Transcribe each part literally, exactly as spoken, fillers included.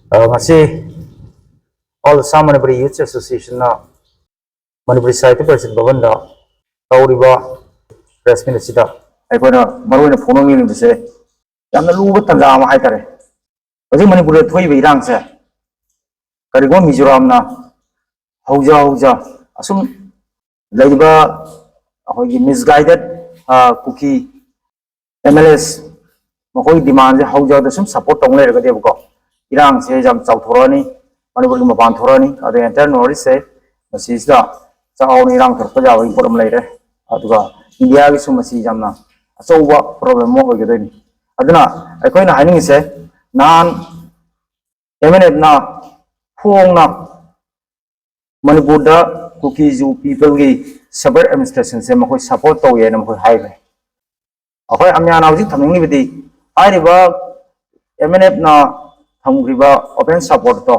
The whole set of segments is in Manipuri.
ꯑ, ꯉꯁꯤ All Assam Manipuri Youth Association-ꯅ Manipuri ꯁꯥꯍꯤꯇ꯭ꯌ ꯄꯔꯤꯁꯠ ꯚꯕꯟꯗ ꯇꯧꯔꯤꯕ press meet ꯑꯁꯤꯗ ꯑꯩꯈꯣꯏꯅ ꯃꯔꯨꯑꯣꯏꯅ ꯐꯣꯡꯗꯣꯛꯅꯤꯡꯂꯤꯕꯁꯦ ꯌꯥꯝꯅ ꯂꯨꯕ ꯇꯥꯟꯖꯥ ꯑꯃ ꯍꯥꯏꯇꯥꯔꯦ꯫ ꯍꯧꯖꯤꯛ ꯃꯅꯤꯄꯨꯔꯗ ꯊꯣꯛꯏꯕ ꯏꯔꯥꯡꯁꯦ ꯀꯔꯤꯒꯨꯝꯕ ꯃꯤꯖꯣꯔꯥꯝꯅ ꯍꯧꯖ ꯍꯧꯖ ꯑꯁꯨꯝ ꯂꯩꯔꯤꯕ ꯑꯩꯈꯣꯏꯒꯤ misguided, ꯑ, ꯀꯨꯀꯤ M L As ꯃꯈꯣꯏꯒꯤ demand-ꯁꯦ ꯍꯧꯖꯕꯗ ꯁꯨꯝ support ꯇꯧ ꯂꯩꯔꯒꯗꯤꯕꯀꯣ, ꯏꯔꯥꯡꯁꯦ ꯌꯥꯝ ꯆꯥꯎꯊꯣꯔꯛꯑꯅꯤ, ꯃꯅꯤꯄꯨꯔꯒꯤ ꯃꯄꯥꯟ ꯊꯣꯔꯛꯑꯅꯤ, ꯑꯗꯩ entire North East-ꯁꯦ ꯃꯁꯤꯁꯤꯗ ꯆꯥꯎꯅ ꯏꯔꯥꯡ ꯊꯣꯔꯛꯄ ꯌꯥꯕꯒꯤ ꯄꯣꯠ ꯑꯃ ꯂꯩꯔꯦ꯫ ꯑꯗꯨꯒ ꯏꯟꯗꯤꯌꯥꯒꯤꯁꯨ ꯃꯁꯤ ꯌꯥꯝꯅ ꯑꯆꯧꯕ problem ꯑꯃ ꯑꯣꯏꯒꯗꯣꯏꯅꯤ꯫ ꯑꯗꯨꯅ ꯑꯩꯈꯣꯏꯅ ꯍꯥꯏꯅꯤꯡꯉꯤꯁꯦ, ꯅꯍꯥꯟ M N F-ꯅ ꯐꯣꯡꯅ ꯃꯅꯤꯄꯨꯔꯗ ꯀꯨꯀꯤꯖꯨ people-ꯒꯤ separate administration-ꯁꯦ ꯃꯈꯣꯏ support ꯇꯧꯋꯦꯅ ꯃꯈꯣꯏ ꯍꯥꯏꯈ꯭ꯔꯦ꯫ ꯑꯩꯈꯣꯏ ꯑꯃꯌꯥꯅ ꯍꯧꯖꯤꯛ ꯊꯝꯅꯤꯡꯂꯤꯕꯗꯤ ꯍꯥꯏꯔꯤꯕ M N F-ꯅ ꯊꯝꯈ꯭ꯔꯤꯕ open support-ꯇꯣ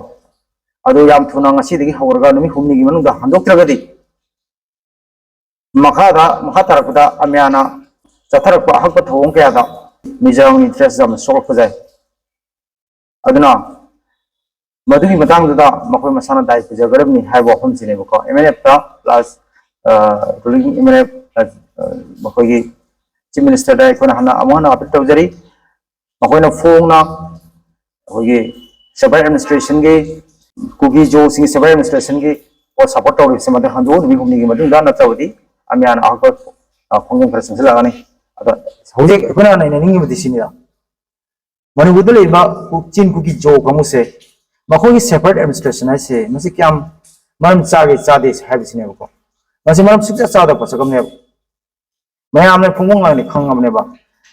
ꯑꯗꯨ ꯌꯥꯝ ꯊꯨꯅ ꯉꯁꯤꯗꯒꯤ ꯍꯧꯔꯒ ꯅꯨꯃꯤꯠ ꯍꯨꯝꯅꯤꯒꯤ ꯃꯅꯨꯡꯗ ꯍꯟꯗꯣꯛꯇ꯭ꯔꯒꯗꯤ ꯃꯈꯥꯗ, ꯃꯈꯥ ꯇꯥꯔꯛꯄꯗ ꯑꯃꯌꯥꯅ ꯆꯠꯊꯔꯛꯄ ꯑꯍꯛꯄ ꯊꯧꯑꯣꯡ ꯀꯌꯥꯗ ꯃꯤꯖꯣꯔꯥꯝꯒꯤ interest ꯌꯥꯝꯅ ꯁꯣꯛꯂꯛꯄ ꯌꯥꯏ꯫ ꯑꯗꯨꯅ ꯃꯗꯨꯒꯤ ꯃꯇꯥꯡꯗꯨꯗ ꯃꯈꯣꯏ ꯃꯁꯥꯅ ꯗꯥꯏ ꯄꯨꯖꯒꯗꯕꯅꯤ ꯍꯥꯏꯕ ꯋꯥꯐꯝꯁꯤꯅꯦꯕꯀꯣ꯫ M N F-ꯇ plus, ꯑ, ruling M N F, ꯑ, ꯃꯈꯣꯏꯒꯤ Chief Minister-ꯗ ꯑꯩꯈꯣꯏꯅ ꯍꯟꯅ ꯑꯃꯨꯛ ꯍꯟꯅ appeal ꯇꯧꯖꯔꯤ꯫ ꯃꯈꯣꯏꯅ ꯐꯣꯡꯅ ꯑꯩꯈꯣꯏꯒꯤ separate administration-ꯒꯤ, ꯀꯨꯀꯤꯖꯨꯁꯤꯡꯒꯤ separate administration-ꯒꯤ ꯄꯣꯠ support ꯇꯧꯔꯤꯕꯁꯤ ꯃꯗꯨ ꯍꯟꯗꯣꯛꯑ ꯅꯨꯃꯤꯠ ꯍꯨꯝꯅꯤꯒꯤ ꯃꯇꯨꯡꯗ, ꯅꯠꯇ꯭ꯔꯕꯗꯤ ꯑꯃꯌꯥꯅ ꯑꯍꯛꯄ, ꯑ, ꯈꯣꯡꯖꯪ ꯈꯔ ꯆꯪꯁꯤꯜꯂꯛꯑꯅꯤ꯫ ꯑꯗ ꯍꯧꯖꯤꯛ ꯑꯩꯈꯣꯏꯅ ꯅꯩꯅꯅꯤꯡꯉꯤꯕꯗꯤ ꯁꯤꯅꯤꯗ, ꯃꯅꯤꯄꯨꯔꯗ ꯂꯩꯔꯤꯕ ꯀꯨ-, ꯆꯤꯟ ꯀꯨꯀꯤ ꯖꯣ ꯀꯥꯡꯕꯨꯁꯦ, ꯃꯈꯣꯏꯒꯤ separate administration ꯍꯥꯏꯁꯦ ꯃꯁꯤ ꯀꯌꯥꯝ ꯃꯔꯝ ꯆꯥꯒꯦ ꯆꯥꯗꯦ ꯍꯥꯏꯕꯁꯤꯅꯦꯕꯀꯣ꯫ ꯃꯁꯤ ꯃꯔꯝ ꯁꯨꯡꯆꯥ ꯆꯥꯗꯕ ꯄꯣꯠꯁꯛ ꯑꯃꯅꯦꯕ꯫ ꯃꯌꯥꯝꯅ ꯐꯣꯡꯐꯣꯡ ꯂꯥꯡꯅ ꯈꯪꯉꯕꯅꯦꯕ꯫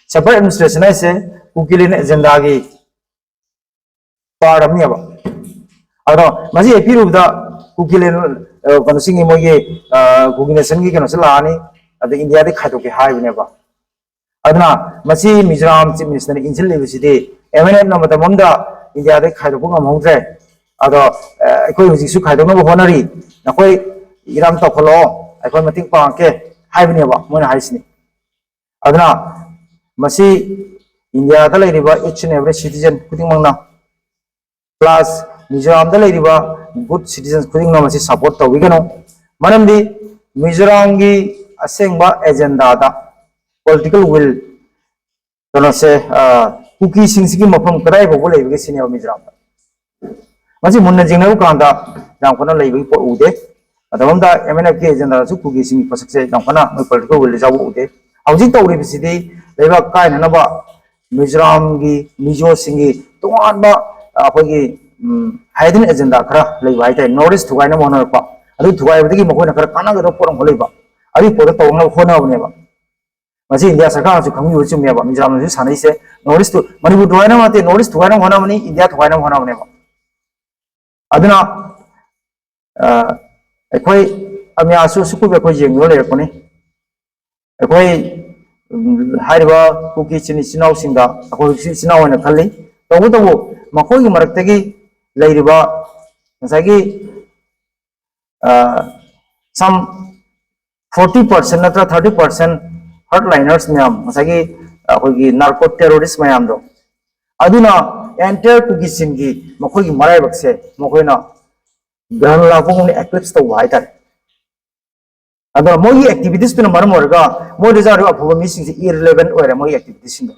Separate administration ꯍꯥꯏꯁꯦ ꯀꯨꯀꯤꯂꯦꯟ agenda-ꯒꯤ part ꯑꯃꯅꯦꯕ꯫ ꯑꯗꯣ ꯃꯁꯤ ꯍꯦꯛ ꯄꯤꯔꯨꯕꯗ ꯀꯨꯀꯤꯂꯦꯟ, ꯑ, ꯀꯩꯅꯣꯁꯤꯡꯒꯤ ꯃꯣꯏꯒꯤ, ꯑ, ꯀꯨꯀꯤ nation-ꯒꯤ ꯀꯩꯅꯣꯁꯦ ꯂꯥꯛꯑꯅꯤ, ꯑꯗ ꯏꯟꯗꯤꯌꯥꯗꯒꯤ ꯈꯥꯏꯗꯣꯛꯀꯦ ꯍꯥꯏꯕꯅꯦꯕ꯫ ꯑꯗꯨꯅ ꯃꯁꯤ ꯃꯤꯖꯣꯔꯥꯝ Chief Minister-ꯅ ꯏꯟꯁꯤꯜꯂꯤꯕꯁꯤꯗꯤ M N F-ꯅ ꯃꯇꯝ ꯑꯃꯗ ꯏꯟꯗꯤꯌꯥꯗꯒꯤ ꯈꯥꯏꯗꯣꯛꯄ ꯉꯝꯍꯧꯗ꯭ꯔꯦ, ꯑꯗꯣ, ꯑ, ꯑꯩꯈꯣꯏ ꯍꯧꯖꯤꯛꯁꯨ ꯈꯥꯏꯗꯣꯛꯅꯕ ꯍꯣꯠꯅꯔꯤ, ꯅꯈꯣꯏ ꯏꯔꯥꯡ ꯇꯧꯈꯠꯂꯛꯑꯣ, ꯑꯩꯈꯣꯏ ꯃꯇꯦꯡ ꯄꯥꯡꯉꯛꯀꯦ ꯍꯥꯏꯕꯅꯦꯕ ꯃꯣꯏꯅ ꯍꯥꯏꯁꯤꯅꯤ꯫ ꯑꯗꯨꯅ ꯃꯁꯤ ꯏꯟꯗꯤꯌꯥꯗ ꯂꯩꯔꯤꯕ each and every citizen ꯈꯨꯗꯤꯡꯃꯛꯅ Plus, ꯃꯤꯖꯣꯔꯥꯝꯗ ꯂꯩꯔꯤꯕ good citizens ꯈꯨꯗꯤꯡꯃꯛ ꯃꯁꯤ support ꯇꯧꯕꯤꯒꯅꯨ꯫ ꯃꯔꯝꯗꯤ ꯃꯤꯖꯣꯔꯥꯝꯒꯤ ꯑꯁꯦꯡꯕ agendaꯗ, political will, ꯀꯩꯅꯣꯁꯦ, ꯑ, ꯀꯨꯀꯤꯁꯤꯡꯁꯤꯒꯤ ꯃꯐꯝ ꯀꯗꯥꯏ ꯐꯥꯎꯕ ꯂꯩꯕꯒꯦ ꯁꯤꯅꯦꯕ ꯃꯤꯖꯣꯔꯥꯝꯗ꯫ ꯃꯁꯤ ꯃꯨꯟꯅ ꯌꯦꯡꯅꯕ ꯀꯥꯟꯗ ꯌꯥꯝ ꯀꯟꯅ ꯂꯩꯕꯒꯤ ꯄꯣꯠ ꯎꯗꯦ꯫ ꯑꯗꯨꯒꯨꯝꯗ M N F ꯀꯤ agendaꯗꯁꯨ ꯀꯨꯀꯤꯁꯤꯡꯒꯤ ꯄꯣꯠꯁꯛꯁꯦ ꯌꯥꯝ ꯀꯟꯅ ꯃꯣꯏ political will ꯌꯥꯎꯕ ꯎꯗꯦ꯫ ꯍꯧꯖꯤꯛ ꯇꯧꯔꯤꯕꯁꯤꯗꯤ ꯂꯩꯕꯥꯛ ꯀꯥꯏꯅꯅꯕ ꯃꯤꯖꯣꯔꯥꯝꯒꯤ, ꯃꯤꯖꯣꯁꯤꯡꯒꯤ ꯇꯣꯉꯥꯟꯕ, ꯑ, ꯑꯩꯈꯣꯏꯒꯤ, ꯎꯝ, hidden agenda ꯈꯔ ꯂꯩꯕ ꯍꯥꯏꯇꯥꯔꯦ꯫ North East ꯊꯨꯒꯥꯏꯅꯕ ꯍꯣꯠꯅꯔꯛꯄ, ꯑꯗꯨ ꯊꯨꯒꯥꯏꯕꯗꯒꯤ ꯃꯈꯣꯏꯅ ꯈꯔ ꯀꯥꯟꯅꯒꯗꯕ ꯄꯣꯠ ꯑꯃꯈꯛ ꯂꯩꯕ, ꯑꯗꯨꯒꯤ ꯄꯣꯠꯇꯣ ꯇꯧꯅꯕ ꯍꯣꯠꯅꯕꯅꯦꯕ꯫ ꯃꯁꯤ ꯏꯟꯗꯤꯌꯥ ꯁꯔꯀꯥꯔꯅꯁꯨ ꯈꯪꯕꯤꯕ ꯆꯨꯝꯃꯦꯕ꯫ ꯃꯤꯖꯣꯔꯥꯝꯅꯁꯨ ꯁꯥꯟꯅꯩꯁꯦ North East ꯇꯨ, ꯃꯅꯤꯄꯨꯔ ꯊꯨꯒꯥꯏꯅꯕ ꯅꯠꯇꯦ, North East ꯊꯨꯒꯥꯏꯅꯕ ꯍꯣꯠꯅꯕꯅꯤ, ꯏꯟꯗꯤꯌꯥ ꯊꯨꯒꯥꯏꯅꯕ ꯍꯣꯠꯅꯕꯅꯦꯕ꯫ ꯑꯗꯨꯅ, ꯑ, ꯑꯩꯈꯣꯏ ꯑꯃꯤꯌꯥꯁꯨ ꯑꯁꯨꯛ ꯀꯨꯏꯕ ꯑꯩꯈꯣꯏ ꯌꯦꯡꯗꯨꯅ ꯂꯩꯔꯛꯄꯅꯤ꯫ ꯑꯩꯈꯣꯏ, ꯎꯝ, ꯍꯥꯏꯔꯤꯕ ꯀꯨꯀꯤ ꯏꯆꯤꯟ ꯏꯆꯤꯟ ꯏꯅꯥꯎꯁꯤꯡꯗ ꯑꯩꯈꯣꯏ ꯍꯧꯖꯤꯛ ꯏꯆꯤꯟ ꯏꯅꯥꯎ ꯑꯣꯏꯅ ꯈꯜꯂꯤ꯫ ꯇꯧꯕꯇꯕꯨ ꯃꯈꯣꯏꯒꯤ ꯃꯔꯛꯇꯒꯤ ꯂꯩꯔꯤꯕ ꯉꯁꯥꯏꯒꯤ, ꯑ, some forty percent ꯅꯠꯇ꯭ꯔ thirty percent hardliners ꯃꯌꯥꯝ, ꯉꯁꯥꯏꯒꯤ ꯑꯩꯈꯣꯏꯒꯤ narco terrorist ꯃꯌꯥꯝꯗꯣ, ꯑꯗꯨꯅ entire ꯀꯨꯀꯤꯁꯤꯡꯒꯤ ꯃꯈꯣꯏꯒꯤ ꯃꯔꯥꯏꯕꯛꯁꯦ ꯃꯈꯣꯏꯅ ꯒ꯭ꯔꯍꯟ ꯂꯥꯛꯄꯒꯨꯝꯅ eclipse ꯇꯧꯕ ꯍꯥꯏꯇꯥꯔꯦ꯫ ꯑꯗꯣ ꯃꯣꯏꯒꯤ activitiesꯇꯨꯅ ꯃꯔꯝ ꯑꯣꯏꯔꯒ ꯃꯣꯏꯗ ꯌꯥꯎꯔꯤꯕ ꯑꯐꯕ ꯃꯤꯁꯤꯡꯁꯦ irrelevant ꯑꯣꯏꯔꯦ, ꯃꯣꯏꯒꯤ activitiesꯁꯤꯡꯗꯣ꯫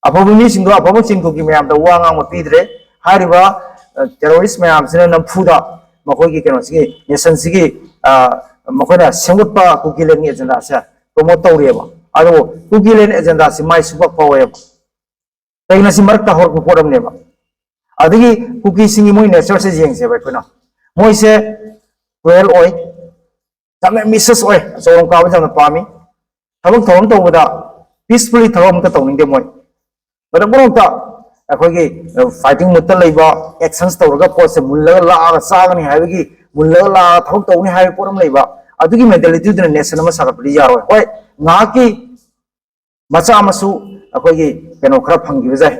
ꯑꯐꯕ ꯃꯤꯁꯤꯡꯗꯣ ꯑꯐꯕ ꯆꯤꯟ ꯀꯨꯀꯤ ꯃꯌꯥꯝꯗ ꯋꯥ ꯉꯥꯡꯕ ꯄꯤꯗ꯭ꯔꯦ꯫ ꯍꯥꯏꯔꯤꯕ, ꯑ, terrorist ꯃꯌꯥꯝꯁꯤꯅ ꯅꯝꯐꯨꯗ ꯃꯈꯣꯏꯒꯤ ꯀꯩꯅꯣꯁꯤꯒꯤ, nationꯁꯤꯒꯤ, ꯑ, ꯃꯈꯣꯏꯅ ꯁꯦꯝꯒꯠꯄ ꯀꯨꯀꯤꯂꯦꯟꯒꯤ agendaꯁꯦ promote ꯇꯧꯔꯤꯑꯕ꯫ ꯑꯗꯨꯕꯨ ꯀꯨꯀꯤꯂꯦꯟ agendaꯁꯤ ꯃꯥꯏ ꯁꯨꯡꯄꯥꯛ ꯄꯥꯛꯑꯣꯏꯕ꯫ ꯀꯩꯒꯤꯅꯣ, ꯁꯤ ꯃꯔꯛꯇ ꯍꯧꯔꯛꯄ ꯄꯣꯠ ꯑꯃꯅꯦꯕ꯫ ꯑꯗꯒꯤ ꯀꯨꯀꯤꯁꯤꯡꯒꯤ ꯃꯣꯏ natureꯁꯦ ꯌꯦꯡꯁꯦꯕ ꯑꯩꯈꯣꯏꯅ꯫ ꯃꯣꯏꯁꯦ cruel ꯑꯣꯏ, ꯌꯥꯝꯅ ambitious ꯑꯣꯏ, ꯑꯆꯧꯕ ꯀꯥꯕꯁꯦ ꯌꯥꯝꯅ ꯄꯥꯝꯃꯤ꯫ ꯊꯕꯛ ꯊꯧꯔꯝ ꯇꯧꯕꯗ peacefully ꯊꯕꯛ ꯑꯝꯇ ꯇꯧꯅꯤꯡꯗꯦ ꯃꯣꯏ꯫ ꯃꯔꯛ ꯃꯔꯛꯇ ꯑꯩꯈꯣꯏꯒꯤ, ꯑ, fighting moodꯇ ꯂꯩꯕ, actions ꯇꯧꯔꯒ ꯄꯣꯠꯁꯦ ꯃꯨꯜꯂꯒ ꯂꯥꯛꯑꯒ ꯆꯥꯒꯅꯤ ꯍꯥꯏꯕꯒꯤ, ꯃꯨꯜꯂꯒ ꯂꯥꯛꯑꯒ ꯊꯕꯛ ꯇꯧꯅꯤ ꯍꯥꯏꯕ ꯄꯣꯠ ꯑꯃ ꯂꯩꯕ, ꯑꯗꯨꯒꯤ mentalityꯗꯨꯅ nation ꯑꯃ ꯁꯥꯒꯠꯄꯗꯤ ꯌꯥꯔꯣꯏ꯫ ꯍꯣꯏ, ꯉꯥꯏꯍꯥꯛꯀꯤ ꯃꯆꯥ ꯃꯁꯨ ꯑꯩꯈꯣꯏꯒꯤ ꯀꯩꯅꯣ ꯈꯔ ꯐꯪꯈꯤꯕ ꯌꯥꯏ,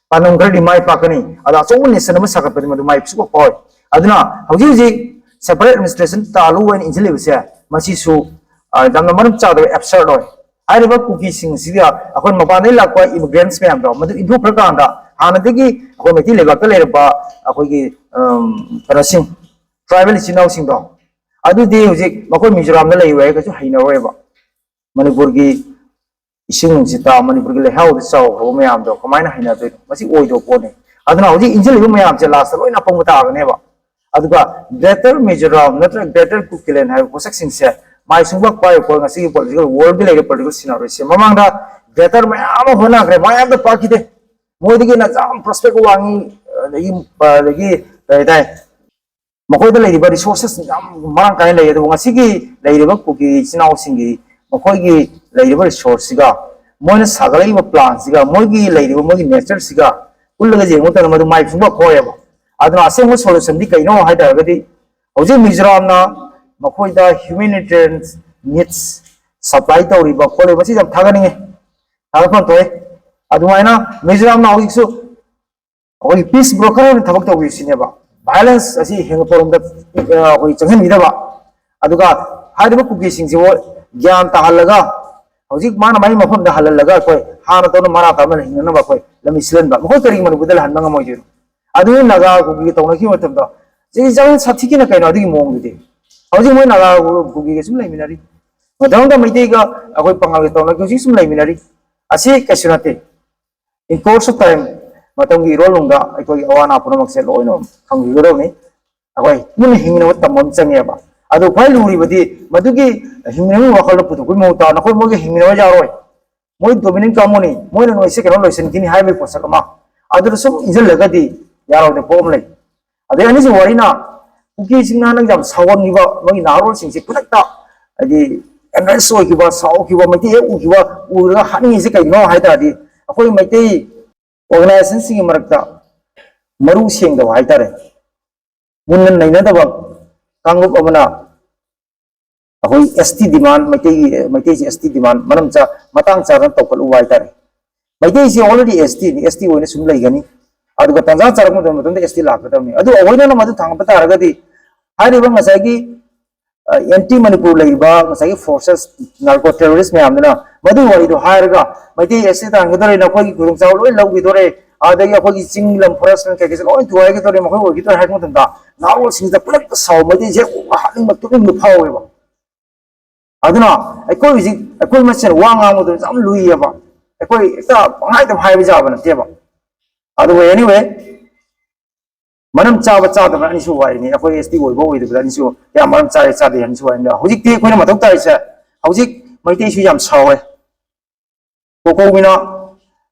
ꯄꯥꯟꯗꯝ ꯈꯔꯗꯤ ꯃꯥꯏ ꯄꯥꯛꯀꯅꯤ, ꯑꯗꯣ ꯑꯆꯧꯕ nation ꯑꯃ ꯁꯥꯒꯠꯄꯗꯤ ꯃꯗꯨ ꯃꯥꯏ ꯁꯨꯡꯄꯥꯛ ꯄꯥꯛꯑꯣꯏ꯫ ꯑꯗꯨꯅ ꯍꯧꯖꯤꯛ ꯍꯧꯖꯤꯛ separate administration ꯇꯥꯜꯂꯨ ꯍꯥꯏꯅ ꯏꯟꯁꯤꯜꯂꯤꯕꯁꯦ, ꯃꯁꯤꯁꯨ, ꯑ, ꯌꯥꯝꯅ ꯃꯔꯝ ꯆꯥꯗꯕ, absurd ꯑꯣꯏ꯫ ꯍꯥꯏꯔꯤꯕ ꯀꯨꯀꯤꯁꯤꯡ ꯑꯁꯤꯒ ꯑꯩꯈꯣꯏ ꯃꯄꯥꯟꯗꯒꯤ ꯂꯥꯛꯄ immigrants ꯃꯌꯥꯝꯗꯣ ꯃꯗꯨ ꯏꯟꯊꯣꯛꯈ꯭ꯔꯀꯥꯟꯗ ꯍꯥꯟꯅꯗꯒꯤ ꯑꯩꯈꯣꯏ ꯃꯩꯇꯩ ꯂꯩꯕꯥꯛꯇ ꯂꯩꯔꯝꯕ ꯑꯩꯈꯣꯏꯒꯤ ꯀꯩꯅꯣꯁꯤꯡ, ꯇ꯭ꯔꯥꯏꯕꯦꯜ ꯏꯆꯤꯟ ꯏꯅꯥꯎꯁꯤꯡꯗꯣ, ꯑꯗꯨꯗꯤ ꯍꯧꯖꯤꯛ ꯃꯈꯣꯏ ꯃꯤꯖꯣꯔꯥꯝꯗ ꯂꯩꯔꯨꯔꯦ ꯍꯥꯏꯔꯒꯁꯨ ꯍꯩꯅꯔꯣꯏꯕ꯫ ꯃꯅꯤꯄꯨꯔꯒꯤ ꯏꯁꯤꯡ ꯅꯨꯡꯁꯤꯠꯇ, ꯃꯅꯤꯄꯨꯔꯒꯤ ꯂꯩꯍꯥꯎꯗ ꯆꯥꯎꯈ꯭ꯔꯕ ꯃꯌꯥꯝꯗꯣ ꯀꯃꯥꯏꯅ ꯍꯩꯅꯗꯣꯏꯅꯣ? ꯃꯁꯤ ꯑꯣꯏꯗꯕ ꯄꯣꯠꯅꯤ꯫ ꯑꯗꯨꯅ ꯍꯧꯖꯤꯛ ꯏꯟꯁꯤꯜꯂꯤꯕ ꯃꯌꯥꯝꯁꯦ ꯂꯥꯁꯇ ꯂꯣꯏꯅ ꯑꯄꯪꯕ ꯇꯥꯒꯅꯦꯕ꯫ ꯑꯗꯨꯒ ꯒ꯭ꯔꯦꯇꯔ ꯃꯤꯖꯣꯔꯥꯝ ꯅꯠꯇ꯭ꯔꯒ ꯒ꯭ꯔꯦꯇꯔ ꯀꯨꯀꯤꯂꯦꯟ ꯍꯥꯏꯕ ꯄꯣꯠꯁꯛꯁꯤꯡꯁꯦ ꯃꯥꯏ ꯁꯨꯡꯄꯥꯛ ꯄꯥꯛꯏꯕ ꯄꯣꯠ, ꯉꯁꯤꯒꯤ ꯄꯣꯂꯤꯇꯤꯀꯦꯜ ꯋꯥꯔꯜꯒꯤ ꯂꯩꯔꯤꯕ ꯄꯣꯂꯤꯇꯤꯀꯦꯜ ꯁꯤꯅꯥꯔꯤꯑꯣꯁꯦ ꯃꯃꯥꯡꯗ ꯒ꯭ꯔꯦꯇꯔ ꯃꯌꯥꯝ ꯑꯃ ꯍꯣꯠꯅꯈ꯭ꯔꯦ, ꯃꯌꯥꯝꯗ ꯄꯥꯛꯈꯤꯗꯦ꯫ ꯃꯣꯏꯗꯒꯤ ꯅ ꯌꯥꯝ ꯄ꯭ꯔꯣꯁꯄꯦꯛ ꯋꯥꯡꯉꯤ, ꯑꯗꯒꯤ ꯑꯗꯒꯤ ꯀꯩ ꯍꯥꯏꯇꯥꯔꯦ, ꯃꯈꯣꯏꯗ ꯂꯩꯔꯤꯕ ꯔꯤꯁꯣꯔꯁꯦꯁ ꯌꯥꯝ ꯃꯔꯥꯡ ꯀꯥꯏꯅ ꯂꯩ꯫ ꯑꯗꯨꯕꯨ ꯉꯁꯤꯒꯤ ꯂꯩꯔꯤꯕ ꯀꯨꯀꯤ ꯏꯆꯤꯟ ꯏꯅꯥꯎꯁꯤꯡꯒꯤ ꯃꯈꯣꯏꯒꯤ ꯂꯩꯔꯤꯕ ꯔꯤꯁꯣꯔꯁꯁꯤꯒ, ꯃꯣꯏꯅ ꯁꯥꯒꯠꯂꯛꯏꯕ ꯄ꯭ꯂꯥꯟꯁꯤꯒ, ꯃꯣꯏꯒꯤ ꯂꯩꯔꯤꯕ ꯃꯣꯏꯒꯤ ꯅꯦꯆꯔꯁꯤꯒ ꯄꯨꯜꯂꯒ ꯌꯦꯡꯕ ꯃꯇꯝꯗ ꯃꯗꯨ ꯃꯥꯏ ꯁꯨꯡꯕ ꯍꯣꯏꯑꯕ꯫ ꯑꯗꯨꯅ ꯑꯁꯦꯡꯕ ꯁꯣꯂꯨꯁꯟꯗꯤ ꯀꯩꯅꯣ ꯍꯥꯏ ꯇꯥꯔꯒꯗꯤ, ꯍꯧꯖꯤꯛ ꯃꯤꯖꯣꯔꯥꯝꯅ ꯃꯈꯣꯏꯗ ꯍ꯭ꯌꯨꯃꯦꯅꯤꯇꯦꯔꯤꯌꯟ ꯅꯤꯗꯁ ꯁꯄ꯭ꯂꯥꯏ ꯇꯧꯔꯤꯕ ꯈꯣꯠꯂꯤꯕ, ꯃꯁꯤ ꯌꯥꯝ ꯊꯥꯒꯠꯅꯤꯡꯉꯤ, ꯊꯥꯒꯠꯐꯝ ꯊꯣꯛꯑꯦ꯫ ꯑꯗꯨꯃꯥꯏꯅ ꯃꯤꯖꯣꯔꯥꯝꯅ ꯍꯧꯖꯤꯛꯁꯨ ꯑꯩꯈꯣꯏꯒꯤ ꯄꯤꯁ ꯕ꯭ꯔꯣꯀꯔ ꯑꯣꯏꯅ ꯊꯕꯛ ꯇꯧꯕꯤꯁꯤꯅꯦꯕ꯫ ꯚꯥꯏꯑꯣꯂꯦꯟꯁ ꯑꯁꯤ ꯍꯦꯟꯒꯠꯄꯔꯣꯝꯗ ꯑꯩꯈꯣꯏ ꯆꯪꯍꯟꯕꯤꯗꯕ꯫ ꯑꯗꯨꯒ ꯍꯥꯏꯔꯤꯕ ꯀꯨꯀꯤꯁꯤꯡꯁꯤꯕꯨ ꯒ꯭ꯌꯥꯟ ꯇꯥꯍꯜꯂꯒ, ꯍꯧꯖꯤꯛ ꯃꯥꯅ ꯃꯥꯒꯤ ꯃꯐꯝꯗ ꯍꯜꯍꯜꯂꯒ ꯑꯩꯈꯣꯏ ꯍꯥꯟꯅ ꯇꯧꯅ ꯃꯔꯥ ꯇꯥꯅ ꯍꯤꯡꯅꯅꯕ ꯑꯩꯈꯣꯏ ꯂꯝꯕꯤ ꯁꯤꯜꯍꯟꯕ꯫ ꯃꯈꯣꯏ ꯀꯔꯤꯒꯤ ꯃꯅꯤꯄꯨꯔꯗ ꯂꯩꯍꯟꯕ ꯉꯝꯃꯣꯏꯗꯣꯏꯅꯣ? ꯑꯗꯨ ꯅꯥꯒꯥ ꯀꯨꯀꯤꯒ ꯇꯧꯅꯈꯤꯕ ꯃꯇꯝꯗ ꯆꯍꯤ ꯆꯍꯤ ꯁꯥꯊꯤꯒꯤꯅ ꯀꯩꯅꯣ ꯑꯗꯨꯒꯤ ꯃꯑꯣꯡꯗꯨꯗꯤ? ꯍꯧꯖꯤꯛ ꯃꯣꯏ ꯅꯥꯒꯥ ꯀꯨꯀꯤꯒ ꯁꯨꯝ ꯂꯩꯃꯤꯟꯅꯔꯤ, ꯃꯊꯪꯗ ꯃꯩꯇꯩꯒ ꯑꯩꯈꯣꯏ ꯄꯪꯒꯥꯜꯒ ꯇꯧꯅꯈꯤ, ꯍꯧꯖꯤꯛ ꯁꯨꯝ ꯂꯩꯃꯤꯟꯅꯔꯤ꯫ ꯑꯁꯤ ꯀꯩꯁꯨ ꯅꯠꯇꯦ꯫ In course of time, ꯃꯇꯝꯒꯤ ꯏꯔꯣꯜꯅꯨꯡꯗ ꯑꯩꯈꯣꯏꯒꯤ ꯑꯋꯥ ꯑꯅꯥ ꯄꯨꯝꯅꯃꯛꯁꯦ ꯂꯣꯏꯅ ꯈꯪꯕꯤꯒꯗꯧꯅꯤ꯫ ꯑꯩꯈꯣꯏ ꯄꯨꯟꯅ ꯍꯤꯡꯅꯕ ꯇꯝꯕ ꯑꯃ ꯆꯪꯉꯦꯕ꯫ ꯑꯗꯨ ꯈ꯭ꯋꯥꯏ ꯂꯨꯔꯤꯕꯗꯤ ꯃꯗꯨꯒꯤ ꯍꯤꯡꯅꯕꯒꯤ ꯋꯥꯈꯜꯗꯣ ꯄꯨꯊꯣꯛꯄꯒꯤ ꯃꯍꯨꯠꯇ ꯅꯈꯣꯏ ꯃꯣꯏꯒꯤ ꯍꯤꯡꯃꯤꯟꯅꯕ ꯌꯥꯔꯣꯏ, ꯃꯣꯏ ꯗꯣꯃꯤꯅꯦꯟ ꯀꯥꯡꯕꯨꯅꯤ, ꯃꯣꯏꯅ ꯅꯣꯏꯁꯦ ꯀꯩꯅꯣ ꯂꯣꯏꯁꯤꯟꯈꯤꯅꯤ ꯍꯥꯏꯕꯒꯤ ꯄꯣꯠꯁꯛ ꯑꯃ ꯑꯗꯨꯗ ꯁꯨꯝ ꯏꯟꯁꯤꯜꯂꯒꯗꯤ ꯌꯥꯔꯣꯏꯗꯕ ꯄꯣꯠ ꯑꯃ ꯂꯩ꯫ ꯑꯗꯩ ꯑꯅꯤꯁꯨꯕ ꯋꯥꯔꯤꯅ, ꯀꯨꯀꯤꯁꯤꯡꯅ ꯅꯪ ꯌꯥꯝ ꯁꯥꯎꯍꯟꯈꯤꯕ ꯃꯣꯏꯒꯤ ꯅꯍꯥꯔꯣꯜꯁꯤꯡꯁꯤ ꯈꯨꯗꯛꯇ, ꯍꯥꯏꯗꯤ, ꯑꯦꯝꯕ꯭ꯔꯦꯁ ꯑꯣꯏꯈꯤꯕ, ꯁꯥꯎꯈꯤꯕ, ꯃꯩꯇꯩ ꯍꯦꯛ ꯎꯈꯤꯕ, ꯎꯔꯒ ꯍꯥꯠꯅꯤꯡꯉꯤꯁꯦ ꯀꯩꯒꯤꯅꯣ ꯍꯥꯏ ꯇꯥꯔꯗꯤ, ꯑꯩꯈꯣꯏ ꯃꯩꯇꯩ ꯑꯣꯔꯒꯅꯥꯏꯖꯦꯁꯟꯁꯤꯡꯒꯤ ꯃꯔꯛꯇ ꯃꯔꯨ ꯁꯦꯡꯗꯕ ꯍꯥꯏꯇꯥꯔꯦ, ꯃꯨꯟꯅ ꯅꯩꯅꯗꯕ ꯀꯥꯡꯂꯨꯞ ꯑꯃꯅ ꯑꯩꯈꯣꯏ ꯑꯦꯁ ꯇꯤ ꯗꯤꯃꯥꯟ, ꯃꯩꯇꯩꯒꯤ, ꯃꯩꯇꯩꯁꯤ ꯑꯦꯁ ꯇꯤ ꯗꯤꯃꯥꯟ ꯃꯔꯝ ꯆꯥ-, ꯃꯇꯥꯡ ꯆꯥꯗꯅ ꯇꯧꯈꯠꯂꯨꯕ ꯍꯥꯏꯇꯥꯔꯦ꯫ ꯃꯩꯇꯩꯁꯤ already ꯑꯦꯁ ꯇꯤꯅꯤ, ꯑꯦꯁ ꯇꯤ ꯑꯣꯏꯅ ꯁꯨꯝ ꯂꯩꯒꯅꯤ꯫ ꯑꯗꯨꯒ ꯇꯥꯟꯖꯥ ꯆꯥꯔꯛꯄ ꯃꯇꯝꯗ ꯑꯦꯁ ꯇꯤ ꯂꯥꯛꯀꯗꯕꯅꯤ꯫ ꯑꯗꯨ ꯑꯩꯈꯣꯏꯅ ꯃꯗꯨ ꯊꯥꯡꯒꯠꯄ ꯇꯥꯔꯒꯗꯤ ꯍꯥꯏꯔꯤꯕ ꯉꯁꯥꯏꯒꯤ, ꯑ, ꯑꯦꯟꯇꯤ ꯃꯅꯤꯄꯨꯔ ꯂꯩꯔꯤꯕ ꯉꯁꯥꯏꯒꯤ ꯐꯣꯔꯁꯦꯁ, ꯅꯥꯔꯀꯣ ꯇꯦꯔꯣꯔꯤꯁ ꯃꯌꯥꯝꯗꯨꯅ ꯃꯗꯨꯒꯤ ꯋꯥꯔꯤꯗꯣ ꯍꯥꯏꯔꯒ ꯃꯩꯇꯩ ꯑꯦꯁ ꯇꯤ ꯇꯥꯟꯒꯗꯧꯔꯦ, ꯅꯈꯣꯏꯒꯤ ꯈꯨꯗꯣꯡꯆꯥꯕ ꯂꯣꯏ ꯂꯧꯈꯤꯗꯣꯔꯦ, ꯑꯗꯒꯤ ꯑꯩꯈꯣꯏꯒꯤ ꯆꯤꯡ ꯂꯝ, ꯐꯣꯔꯦꯁ ꯂꯝ ꯀꯩꯀꯩꯁꯦ ꯂꯣꯏ ꯊꯨꯒꯥꯏꯒꯗꯧꯔꯦ, ꯃꯈꯣꯏ ꯑꯣꯏꯒꯗꯧꯔꯦ ꯍꯥꯏꯕ ꯃꯇꯝꯗ ꯅꯍꯥꯔꯣꯜꯁꯤꯡꯁꯤꯗ ꯄꯨꯂꯞ ꯁꯥꯎ, ꯃꯩꯇꯩꯁꯦ ꯍꯦꯛ ꯎꯕ ꯍꯥꯠꯅꯤꯡꯕ ꯇꯨꯞꯅꯤꯡꯕ ꯐꯥꯎꯋꯦꯕ꯫ ꯑꯗꯨꯅ ꯑꯩꯈꯣꯏ ꯍꯧꯖꯤꯛ ꯑꯩꯈꯣꯏ ꯃꯁꯦꯟ ꯋꯥ ꯉꯥꯡꯕꯗ ꯌꯥꯝ ꯂꯨꯏꯌꯦꯕ꯫ ꯑꯩꯈꯣꯏ ꯍꯦꯛꯇ ꯄꯪꯍꯥꯏꯗ ꯍꯥꯏꯕ ꯌꯥꯕ ꯅꯠꯇꯦꯕ꯫ ꯑꯗꯨꯕꯨ anyway, ꯃꯔꯝ ꯆꯥꯕ ꯆꯥꯗꯕ ꯑꯅꯤꯁꯨ ꯋꯥꯔꯤꯅꯤ꯫ ꯑꯩꯈꯣꯏ S T ꯑꯣꯏꯕ ꯑꯣꯏꯗꯕꯗ ꯑꯅꯤꯁꯨ ꯀꯌꯥ ꯃꯔꯝ ꯆꯥꯔꯦ ꯆꯥꯗꯦ ꯑꯅꯤꯁꯨ ꯋꯥꯔꯤꯅꯤ꯫ ꯍꯧꯖꯤꯛꯇꯤ ꯑꯩꯈꯣꯏꯅ ꯃꯊꯧ ꯇꯥꯔꯤꯁꯦ, ꯍꯧꯖꯤꯛ ꯃꯩꯇꯩꯁꯨ ꯌꯥꯝ ꯁꯥꯎꯋꯦ꯫ ꯀꯣꯀꯧꯕꯤꯅ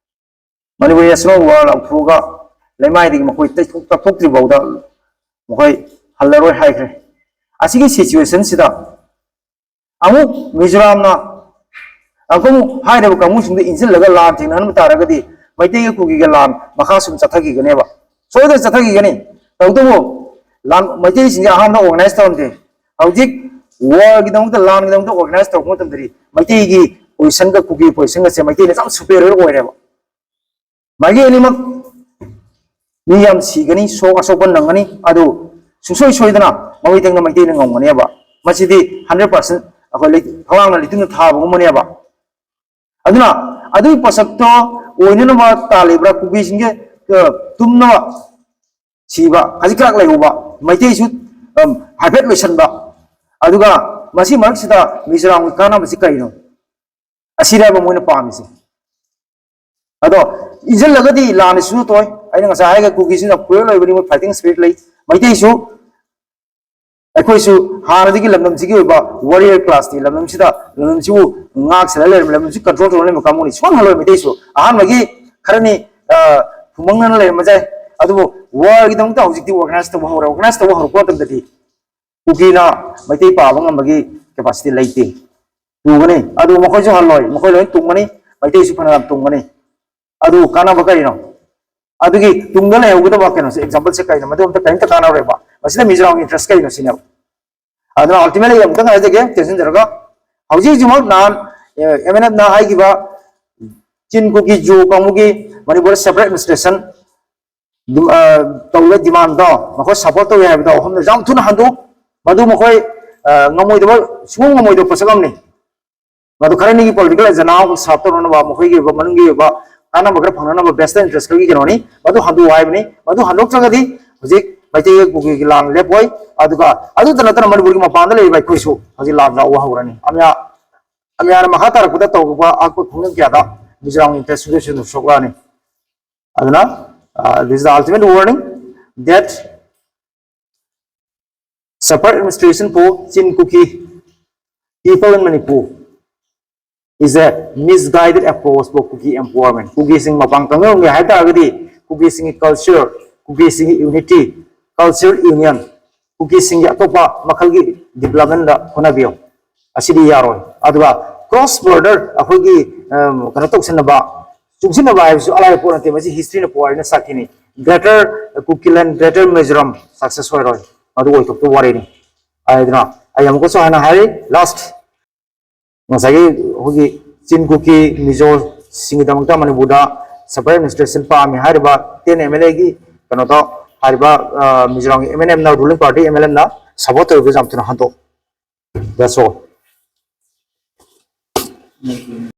ꯃꯅꯤꯄꯨꯔꯤ National War ꯂꯥꯎꯊꯣꯛꯑꯒ ꯂꯩꯃꯥꯏꯗꯒꯤ ꯃꯈꯣꯏ ꯇꯩꯊꯣꯛ-, ꯇꯛꯊꯣꯛꯇ꯭ꯔꯤ ꯐꯥꯎꯗ ꯃꯈꯣꯏ ꯍꯜꯂꯔꯣꯏ ꯍꯥꯏꯈ꯭ꯔꯦ꯫ ꯑꯁꯤꯒꯤ situation ꯁꯤꯗ ꯑꯃꯨꯛ ꯃꯤꯖꯣꯔꯥꯝꯅ ꯑꯃꯨꯛ ꯍꯥꯏꯔꯤꯕ ꯀꯥꯡꯕꯨꯁꯤꯡꯗ ꯏꯟꯁꯤꯜꯂꯒ ꯂꯥꯟ ꯊꯦꯡꯅꯍꯟꯕ ꯇꯥꯔꯒꯗꯤ ꯃꯩꯇꯩꯒ ꯀꯨꯀꯤꯒ ꯂꯥꯟ ꯃꯈꯥ ꯁꯨꯝ ꯆꯠꯊꯈꯤꯒꯅꯦꯕ꯫ ꯁꯣꯏꯗꯅ ꯆꯠꯊꯈꯤꯒꯅꯤ꯫ ꯇꯧꯕꯇꯕꯨ ꯂꯥꯟ, ꯃꯩꯇꯩꯁꯤꯡꯁꯦ ꯑꯍꯥꯟꯕꯗ organize ꯇꯧꯔꯝꯗꯦ꯫ ꯍꯧꯖꯤꯛ war ꯒꯤꯗꯃꯛꯇ, ꯂꯥꯟꯒꯤꯗꯃꯛꯇ organize ꯇꯧꯔꯛꯄ ꯃꯇꯝꯗꯗꯤ ꯃꯩꯇꯩꯒꯤ position ꯒ ꯀꯨꯀꯤ position ꯒꯁꯦ ꯃꯩꯇꯩꯅ ꯌꯥꯝ superior ꯑꯣꯏꯔꯦꯕ꯫ ꯃꯥꯒꯤ ꯑꯅꯤꯃꯛ ꯃꯤ ꯌꯥꯝ ꯁꯤꯒꯅꯤ, ꯁꯣꯛ ꯑꯁꯣꯛꯄ ꯅꯪꯒꯅꯤ, ꯑꯗꯨ ꯁꯨꯡꯁꯣꯏ ꯁꯣꯏꯗꯅ ꯃꯃꯩ ꯊꯪꯅ ꯃꯩꯇꯩꯅ ꯉꯝꯒꯅꯦꯕ꯫ ꯃꯁꯤꯗꯤ hundred percent ꯑꯩꯈꯣꯏ ꯂꯩ-, ꯐꯛꯂꯥꯡꯅ ꯂꯩꯇꯨꯝꯅ ꯊꯥꯕꯒꯨꯝꯕꯅꯦꯕ꯫ ꯑꯗꯨꯅ ꯑꯗꯨꯒꯤ ꯄꯣꯠꯁꯛꯇꯣ ꯑꯣꯏꯅꯅꯕ ꯇꯥꯜꯂꯤꯕ꯭ꯔꯥ, ꯀꯨꯀꯤꯁꯤꯡꯁꯦ, ꯑ, ꯇꯨꯝꯅꯕ ꯁꯤꯕ ꯈꯖꯤꯛ ꯈꯔ ꯂꯩꯍꯧꯕ, ꯃꯩꯇꯩꯁꯨ, ꯑꯝ, ꯍꯥꯏꯐꯦꯠ ꯂꯣꯏꯁꯟꯕ, ꯑꯗꯨꯒ ꯃꯁꯤ ꯃꯔꯛꯁꯤꯗ ꯃꯤꯖꯣꯔꯥꯝꯒꯤ ꯀꯥꯟꯅꯕꯁꯤ ꯀꯔꯤꯅꯣ? ꯑꯁꯤꯅꯦꯕ ꯃꯣꯏꯅ ꯄꯥꯝꯃꯤꯁꯦ꯫ ꯑꯗꯣ ꯏꯟꯁꯤꯜꯂꯒꯗꯤ ꯂꯥꯟꯅ ꯁꯨꯅ ꯇꯣꯏ꯫ ꯑꯩꯅ ꯉꯁꯥꯏ ꯍꯥꯏꯈ꯭ꯔꯦ, ꯀꯨꯀꯤꯁꯤꯅ cruel ꯑꯣꯏꯕꯅꯤ, ꯃꯣꯏ fighting spirit ꯂꯩ꯫ ꯃꯩꯇꯩꯁꯨ ꯑꯩꯈꯣꯏꯁꯨ ꯍꯥꯟꯅꯗꯒꯤ ꯂꯝꯗꯝꯁꯤꯒꯤ ꯑꯣꯏꯕ warrior class ꯇꯤ, ꯂꯝꯗꯝꯁꯤꯗ, ꯂꯝꯗꯝꯁꯤꯕꯨ ꯉꯥꯛ ꯁꯦꯜꯂ ꯂꯩꯔꯝꯕ, ꯂꯝꯗꯝꯁꯤ control ꯇꯧꯔ ꯂꯩꯔꯝꯕ ꯀꯥꯡꯕꯨꯅꯤ꯫ ꯁꯨꯡꯍꯜꯂꯣꯏ ꯃꯩꯇꯩꯁꯨ꯫ ꯑꯍꯥꯟꯕꯒꯤ ꯈꯔꯅꯤ, ꯑ, ꯐꯨꯃꯪꯅꯅ ꯂꯩꯔꯝꯕ ꯌꯥꯏ, ꯑꯗꯨꯕꯨ war ꯒꯤꯗꯃꯛꯇ ꯍꯧꯖꯤꯛꯇꯤ organize ꯇꯧꯕ ꯍꯧꯔꯦ꯫ Organize ꯇꯧꯕ ꯍꯧꯔꯛꯄ ꯃꯇꯝꯗꯗꯤ ꯀꯨꯀꯤꯅ ꯃꯩꯇꯩ ꯄꯥꯕ ꯉꯝꯕꯒꯤ capacity ꯂꯩꯇꯦ꯫ ꯇꯨꯒꯅꯤ꯫ ꯑꯗꯨ ꯃꯈꯣꯏꯁꯨ ꯍꯜꯂꯣꯏ, ꯃꯈꯣꯏ ꯂꯣꯏ ꯇꯨꯡꯒꯅꯤ, ꯃꯩꯇꯩꯁꯨ ꯐꯅꯌꯥꯝ ꯇꯨꯡꯒꯅꯤ꯫ ꯑꯗꯨ ꯀꯥꯟꯅꯕ ꯀꯔꯤꯅꯣ? ꯑꯗꯨꯒꯤ ꯇꯨꯡꯗ ꯂꯩꯍꯧꯒꯗꯕ ꯀꯩꯅꯣꯁꯦ, example ꯁꯦ ꯀꯩꯅꯣ? ꯃꯗꯨ ꯑꯝꯇ ꯀꯔꯤꯝꯇ ꯀꯥꯟꯅꯔꯣꯏꯕ꯫ ꯃꯁꯤꯗ ꯃꯤꯖꯣꯔꯥꯝꯒꯤ interest ꯀꯩꯅꯣ ꯁꯤꯅꯦꯕ꯫ ꯑꯗꯨꯅ ultimately ꯑꯃꯨꯛꯇꯪ ꯍꯥꯏꯖꯒꯦ, ꯇꯦꯟꯁꯤꯟꯖꯔꯒ, ꯍꯧꯖꯤꯛ ꯍꯧꯖꯤꯛꯃꯛ ꯅꯍꯥꯟ, ꯑꯦ, M N F ꯅ ꯍꯥꯏꯈꯤꯕ ꯆꯤꯟ ꯀꯨꯀꯤ ꯖꯣ ꯀꯥꯡꯕꯨꯒꯤ ꯃꯅꯤꯄꯨꯔꯗ separate administration ꯗꯤꯝ-, ꯑ, ꯇꯧꯕ demand ꯗꯣ, ꯃꯈꯣꯏ support ꯇꯧꯏ ꯍꯥꯏꯕꯗꯣ, ꯑꯍꯨꯝꯗ ꯌꯥꯝ ꯊꯨꯅ ꯍꯟꯗꯣꯛꯎ꯫ ꯃꯗꯨ ꯃꯈꯣꯏ, ꯑ, ꯉꯝꯃꯣꯏꯗꯕ, ꯁꯨꯡꯉꯝ ꯉꯝꯃꯣꯏꯗꯕ ꯄꯣꯠꯁꯛ ꯑꯃꯅꯤ꯫ ꯃꯗꯨ ꯈꯔꯅꯤꯒꯤ political agenda ꯑꯃ ꯁꯥꯞ ꯇꯧꯅꯅꯕ, ꯃꯈꯣꯏꯒꯤ ꯑꯣꯏꯕ ꯃꯅꯨꯡꯒꯤ ꯑꯣꯏꯕ ꯀꯥꯟꯅꯕ ꯈꯔ ꯐꯪꯅꯅꯕ vested interest ꯈꯔꯒꯤ ꯀꯩꯅꯣꯅꯤ, ꯃꯗꯨ ꯍꯟꯗꯣꯛꯑꯣ ꯍꯥꯏꯕꯅꯤ꯫ ꯃꯗꯨ ꯍꯟꯗꯣꯛꯇ꯭ꯔꯒꯗꯤ ꯍꯧꯖꯤꯛ ꯃꯩꯇꯩ ꯀꯨꯀꯤꯒꯤ ꯂꯥꯟ ꯂꯦꯞꯄꯣꯏ꯫ ꯑꯗꯨꯒ ꯑꯗꯨꯇ ꯅꯠꯇꯅ ꯃꯅꯤꯄꯨꯔꯒꯤ ꯃꯄꯥꯟꯗ ꯂꯩꯔꯤꯕ ꯑꯩꯈꯣꯏꯁꯨ ꯍꯧꯖꯤꯛ ꯂꯥꯟ ꯌꯥꯎꯕ ꯍꯧꯔꯅꯤ꯫ ꯑꯃꯌꯥ ꯑꯃꯌꯥꯅ ꯃꯈꯥ ꯇꯥꯔꯛꯄꯗ ꯇꯧꯔꯛꯄ ꯑꯩꯈꯣꯏ ꯈꯣꯡꯖꯪ ꯀꯌꯥꯗ ꯃꯤꯖꯣꯔꯥꯝꯒꯤ interest ꯁꯣꯛꯂꯛꯑꯅꯤ꯫ ꯑꯗꯨꯅ, uh, this is the ultimate warning that separate administration for Chin Kuki people in Manipur is a misguided approach for Kuki empowerment. ꯀꯨꯀꯤꯁꯤꯡ ꯃꯄꯥꯡ ꯀꯪꯍꯟꯒꯦ ꯍꯥꯏ ꯇꯥꯔꯒꯗꯤ ꯀꯨꯀꯤꯁꯤꯡꯒꯤ culture, ꯀꯨꯀꯤꯁꯤꯡꯒꯤ unity, cultural union, ꯀꯨꯀꯤꯁꯤꯡꯒꯤ ꯑꯇꯣꯞꯄ ꯃꯈꯜꯒꯤ development ꯗ ꯍꯣꯠꯅꯕꯤꯌꯨ꯫ ꯑꯁꯤꯗꯤ ꯌꯥꯔꯣꯏ꯫ ꯑꯗꯨꯒ cross border ꯑꯩꯈꯣꯏꯒꯤ, ꯑꯝ, ꯀꯩꯅꯣ ꯇꯧꯁꯤꯟꯅꯕ, ꯆꯨꯡꯁꯤꯟꯅꯕ ꯍꯥꯏꯕꯁꯨ ꯑꯂꯥꯏꯕ ꯄꯣꯠ ꯅꯠꯇꯦ꯫ ꯃꯁꯤ history ꯅ ꯄꯨꯋꯥꯔꯤꯅ ꯁꯥꯈꯤꯅꯤ꯫ Greater Kukiland, Greater Mizoram success ꯑꯣꯏꯔꯣꯏ꯫ ꯃꯗꯨ ꯑꯣꯏꯊꯣꯛꯇꯕ ꯋꯥꯔꯤꯅꯤ꯫ ꯍꯥꯏꯗꯅ ꯑꯩ ꯑꯃꯨꯛꯀꯁꯨ ꯍꯥꯟꯅ ꯍꯥꯏꯔꯤ, last ꯉꯁꯥꯏꯒꯤ ꯑꯩꯈꯣꯏꯒꯤ ꯆꯤꯟ ꯀꯨꯀꯤ ꯃꯤꯖꯣꯁꯤꯡꯒꯤꯗꯃꯛꯇ ꯃꯅꯤꯄꯨꯔꯗ separate administration ꯄꯥꯝꯃꯤ ꯍꯥꯏꯔꯤꯕ ten M L A ꯒꯤ ꯀꯩꯅꯣꯗꯣ, ꯍꯥꯏꯔꯤꯕ, ꯑ, ꯃꯤꯖꯣꯔꯥꯝꯒꯤ M N M ꯅ, ruling party M N M ꯅ support ꯇꯧꯔꯤꯕꯗꯨ ꯌꯥꯝ ꯊꯨꯅ ꯍꯟꯗꯣꯛ꯫ That's all.